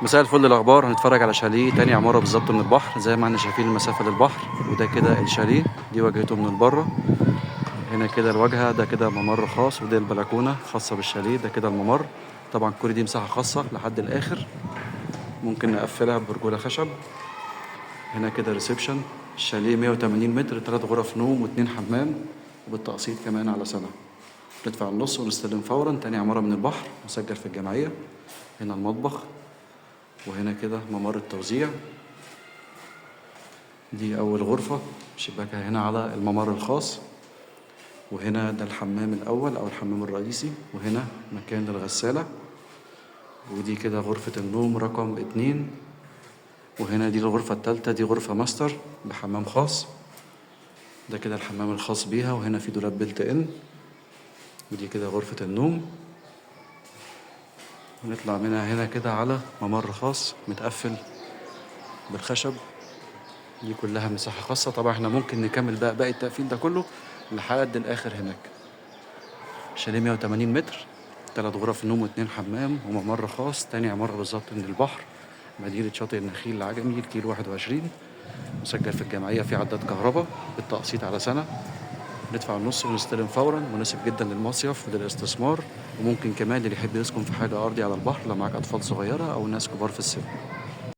مساء الفل. الاخبار هنتفرج على شاليه تاني عمارة بالظبط من البحر، زي ما احنا شايفين المسافة للبحر. وده كده الشاليه، دي واجهته من البرة. هنا كده الواجهة، ده كده ممر خاص، ودي البلكونه خاصة بالشاليه. ده كده الممر، طبعا كل دي مساحة خاصة لحد الاخر، ممكن نقفلها برجوله خشب. هنا كده reception الشاليه 180 متر، 3 غرف نوم و2 حمام، وبالتقسيط كمان على سنة. ندفع النص ونستلم فورا. تاني عمارة من البحر، مسجل في الجمعية. هنا المطبخ، وهنا كده ممر التوزيع. دي أول غرفة، شباكها هنا على الممر الخاص. وهنا ده الحمام الأول أو الحمام الرئيسي، وهنا مكان للغسالة. ودي كده غرفة النوم رقم 2. وهنا دي الغرفة التالتة، دي غرفة ماستر بحمام خاص. ده كده الحمام الخاص بيها، وهنا في دولاب built in. ودي كده غرفة النوم. ونطلع منها هنا كده على ممر خاص متقفل بالخشب. دي كلها مساحة خاصة. طبعا احنا ممكن نكمل بقى باقي التقفيل ده كله لحد الآخر هناك. شاليه 180 متر، 3 غرف نوم و2 حمام وممر خاص. تاني عمارة بالظبط من البحر، مدينة شاطئ النخيل العجمي، الكيلو 21، مسجل في الجمعية، في عداد كهرباء، بالتقسيط على سنة. ندفع النص ونستلم فورا. مناسب جدا للمصيف وللاستثمار، وممكن كمان اللي يحب يسكن في حاجة أرضي على البحر لو معاك أطفال صغيرة أو ناس كبار في السن.